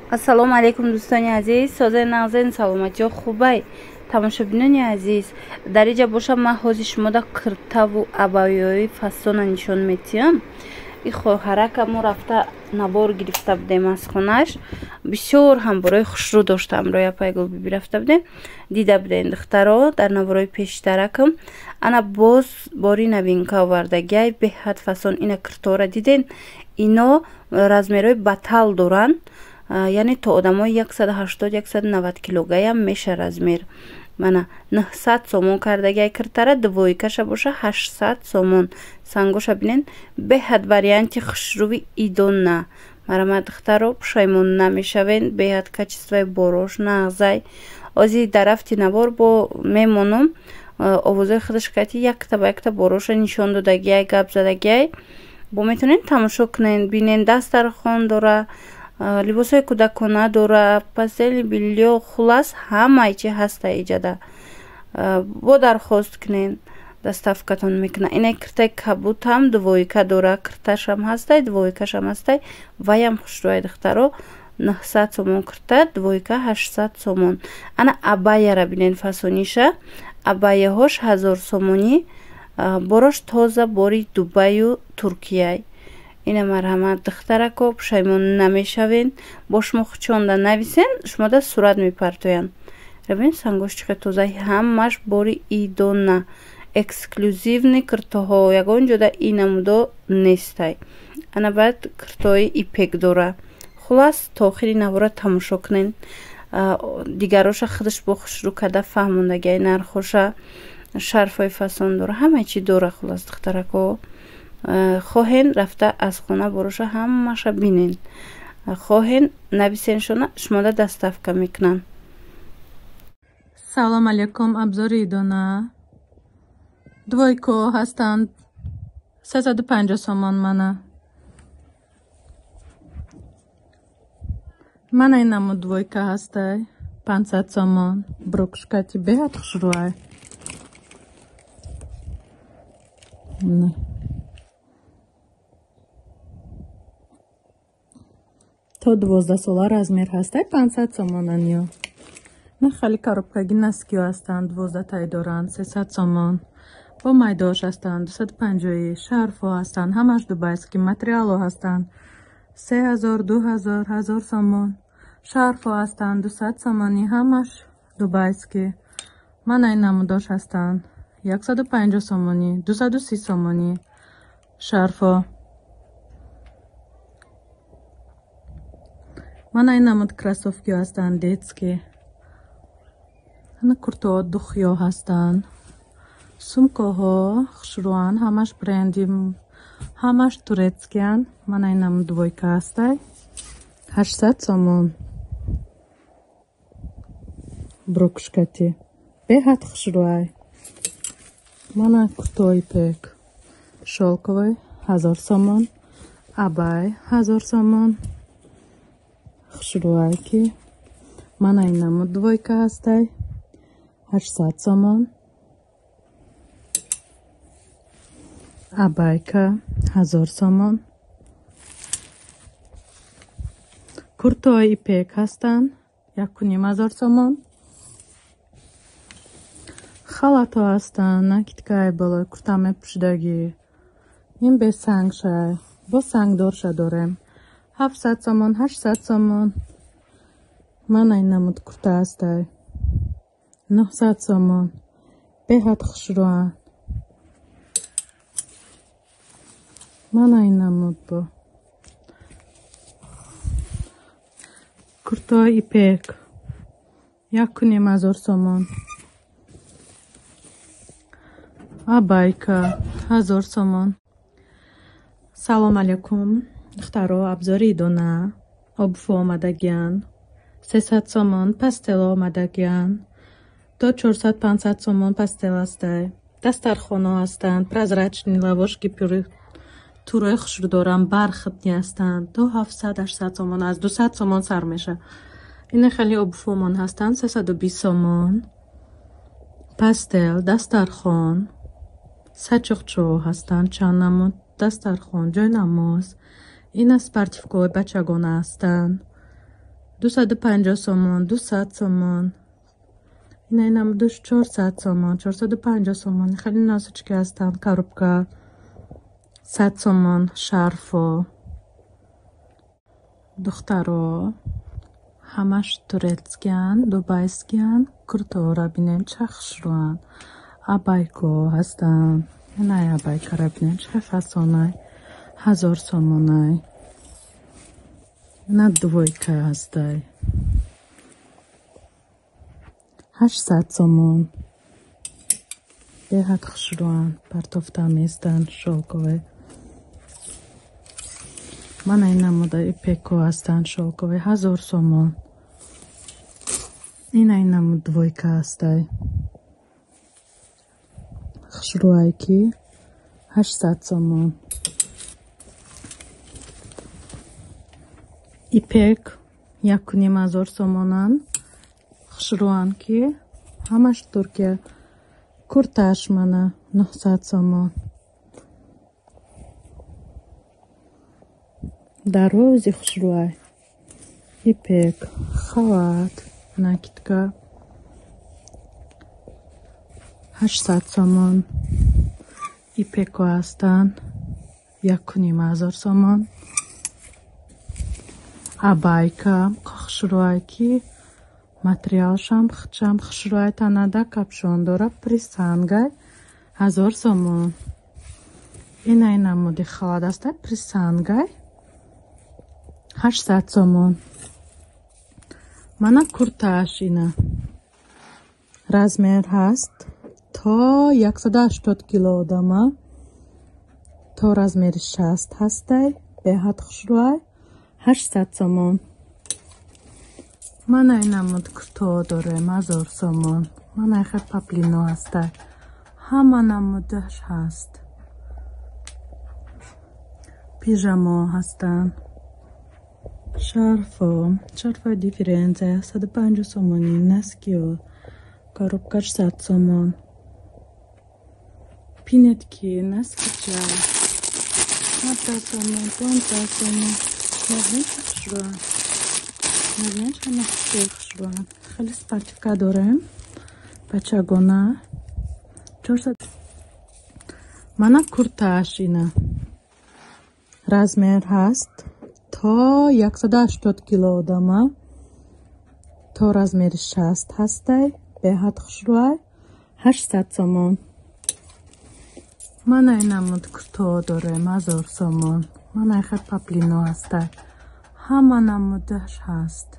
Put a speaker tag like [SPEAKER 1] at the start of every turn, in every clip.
[SPEAKER 1] Ассалому алайкум, дӯстони азиз, созаи нағзен, саломатиё хубай. Тамошобинони азиз, дар иҷа бошам, ман ҳозир шумода киртаву абаёи фасона нишон метиҳам. И хоҳарака мо рафта навор гирифта будем аз хонаш. Бисёр ҳам борои хушрӯ доштам, роя пайгулбиби рафта будем. Дида будем, духтаро, дар наворои пештаракам. Ана боз бори новинка овардагиай, беҳад фасон. Ина киртора диден, ино размерҳои батал доранд, яъне то одамои 180-190 килогаям меша размер. Мана 900 сомон кардагиай киртара, двойкаша боша 800 сомон. Сангоша бинен, беҳад варианти хушрӯи идона. Марама, духтаро, пушаймон намешавен, беҳад качествои борош нағзай. Ози дар рафти навор бо мемонам, овозои худаш кати якта ба якта бороша нишон додагиай, гап задагиай. Бо метавонед тамошо кунен, бинен, дастархон дора, либосҳои кӯдакона дора, постельное бельё, хулас ҳамаи чи ҳаста иҷада. Бо дархост кунен, доставкатон мекунад. Ина киртаи кабутам двойка дора, кирташам ҳастай, двойкашам ҳастай, ваям хушрӯай, духтаро. 900 сомон кирта, двойка 800 сомон. Ана абаяра бинен фасониша, абаяҳош 1000 сомонӣ, борош тоза бори Дубаю Туркияй. Ина марҳамат, духтарако, пушаймон намешавен. Бо шумо хучонда нависен, шумода сурат мепартоянд. Бибин, сангош чӣ қадр тоза, ҳамаш бори идона. Эксклюзивный киртоҳо, ягон ҷода и намудо нестай. Ана баъд киртои ипек дора. Хулас, то охири навора тамошо кунен. Дигароша худаш бо хушрӯ карда фаҳмондагиай нархоша, шарфҳои фасон дора, ҳамаи чи дора. Хулас, духтарако, хоҳен рафта аз хона бороша ҳамаша бинен, хоҳен нависеншона, шумода доставка мекунанд.
[SPEAKER 2] Салом алейкум, абзори идона. Двойко ҳастанд 350 сомон. Мана мана ин намуд двойка ҳастай 500 сомон, брокшкати беҳад хушрӯай. То 12 сола размер ҳастай, 500 сомонан. Ё на хали коробкаги носкиё ҳастанд, 12 тай доранд, 300 сомон. Бо майдош ҳастанд 250, шарфҳо ҳастанд, ҳамаш дубайский материалҳо ҳастанд, 3000, 2000, 1000 сомон. Шарфҳо ҳастанд 200 сомонӣ, ҳамаш дубайский. Мана ин намудош ҳастанд 150 сомонӣ, 230 сомонӣ шарфҳо. Мана ин намуд кроссовкиҳо ҳастанд детский. Ана куртаҳо духиё ҳастанд. Сумкаҳо хушрӯанд, ҳамаш бренди, ҳамаш турецкиянд. Мана ин намуд двойка ҳастай 800 сомон. Брокшкати беҳад хушрӯай. Мана куртаҳои пек шелковый 1000 сомон, абай 1000 сомон. Хушрӯай ки. Мана ин намуд двойка ҳастай 800 сомон. Абайка 1000 сомон. Куртаҳои ипек ҳастанд 1500 сомон. Халатҳо ҳастанд, накидкаи болои курта мепӯшидагӣ. Ин бесангшай, бо сангдорша дорем. 700 сомон, 800 сомон. Мана ин намуд курта ҳастай 900 сомон. Беҳад хушрӯанд. Мана ин намуд бо куртаҳои ипек 1500 сомон. Абайка 1000 сомон. Салом алейкум, духтаро, абзори идона. Обуфо омадагиянд 300 сомон, пастело омадагиянд то 400-500 сомон пастел ҳастай. Дастархонаҳо ҳастанд, прозрачный лавошки пюре турои хушрӯ доранд, бархатни ҳастанд то 700-800 сомон, аз 200 сомон сар мешавад. Ина хеле обуфомон ҳастанд 320 сомон. Пастел, дастархон, сачоқчо ҳастанд чанд намуд, дастархон, ҷойнамоз. Ина спортивкаҳои бачагона ҳастанд. 250 сомон, 200 сомон. Ина намудаш 400 сомон, 450 сомон. Хеле носочки ҳастанд, коробка 100 сомон, шарфо. Духтаро ҳамаш турецкиянд, дубайскиянд. Куртаҳоро бинем, чӣ хушрӯянд. Абайко ҳастанд. Инай абайкаро бинем, чӣ фасонай. 1000 сомонай. Ина двойка ҳастай. 800 сомон. Беҳад хушрӯянд, партофта местанд, шелковые. Мана ин намуда ипеко ҳастанд, шелковые, 1000 сомон. Ина ин намуд двойка ҳастай. Хушрӯай ки 800 сомон. Ипек 1500 сомонанд. Хушрӯанд ки ҳамаш Туркия. Курташ мана 900 сомон. Дарози хушрӯай. Ипек, халат, накидка 800 сомон. Ипеко ҳастанд 1500 сомон. Абайка хушрӯай ки материалшам хичам хушрӯай, танада капшон дора, присангай 1000 сомон. Ина ин намуди халат аста, присангай 800 сомон. Мана куртааш ина. Размер ҳаст то 180 кило одама. То размери 60 ҳастай, беҳад хушрӯай, 800 сомон. Мана ин намуд куртаҳо дорем, 1000 сомон. Мана хел паплино ҳастай. Ҳама намудаш ҳаст. Пижамо ҳастанд. Шарфо, шарфои дифференция 150 сомонӣ, наскиё, коробкаш 100 сомон. Пинетки, наскича 17 сомон, 15 сомон. Мебинед чӣ хушрӯянд. Мебинед чӣ хушрӯянд. Хеле спортивка дорем. Бачагона 400. Мана куртааш ина. Размер ҳаст то 180 кило одама. То размери 60 ҳастай, беҳад хушрӯай, 800 сомон. Мана ин намуд куртаҳо дорем, 1000 сомон. Мана хел паплино ҳастай. Ҳама намудаш ҳаст.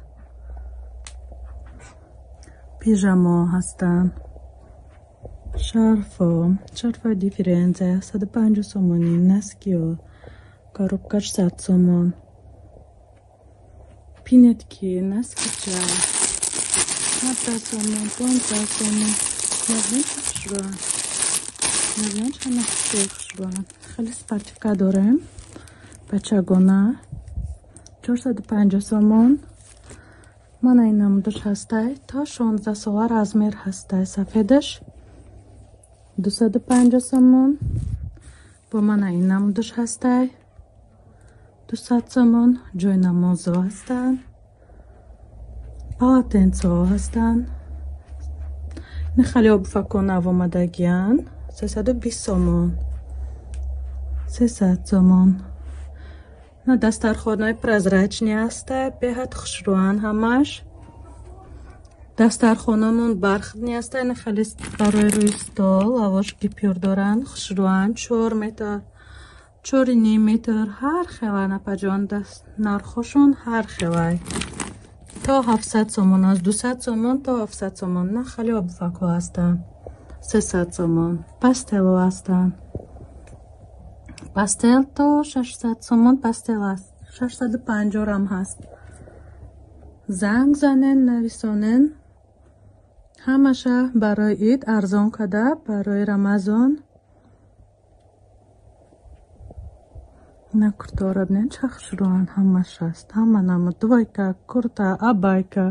[SPEAKER 2] Пижамо ҳастанд. Шарфо, шарфои дифференция 150 сомонӣ, наскиё, коробкаш 100 сомон. Пинетки, наскича 17 сомон, 15 сомон. Мебинед чӣ хушрӯянд. Мебинед чӣ хушрӯянд. Хеле спортивка дорем. Бачагона 450 сомон. Мана ин намудаш ҳастай. То 16 сола размер ҳастай. Сафедаш 250 сомон. Бо мана ин намудаш ҳастай 200 сомон. Ҷойнамозҳо ҳастанд. Полотенцаҳо ҳастанд. Ин хеле обуфакҳо нав омадагиянд. 320 сомон. 300 сомон. На дастархонаи прозрачный ҳастай, беҳад хушрӯянд ҳамаш. Дастархонамон бархатный ҳастай, ина хеле барои рӯи стол лавош гипюр доранд, хушрӯянд. 4 метр, 4.5 метр, ҳар хелай напаҷон, нархошон ҳар хелай. То 700 сомон, аз 200 сомон то 700 сомон. На хеле обуфакҳо ҳастанд. 300 сомон. Пастело ҳастанд. Пастел то 600 сомон пастел аст. 650 рам ҳаст. Занг занен, нависонен. Ҳамаша барои ид арзон када, барои Рамазон. Ина куртаҳоро бинед, чӣ хушрӯянд, ҳамаш аст. Ҳама намуд двойка, курта, абайка.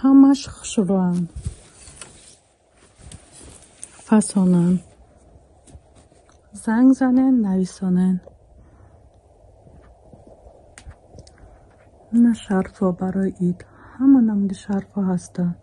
[SPEAKER 2] Ҳамаш хушрӯанд, фасонанд. Занг занен, нависонен. На шарфҳо барои ид, ҳама намуди шарфҳо ҳастанд.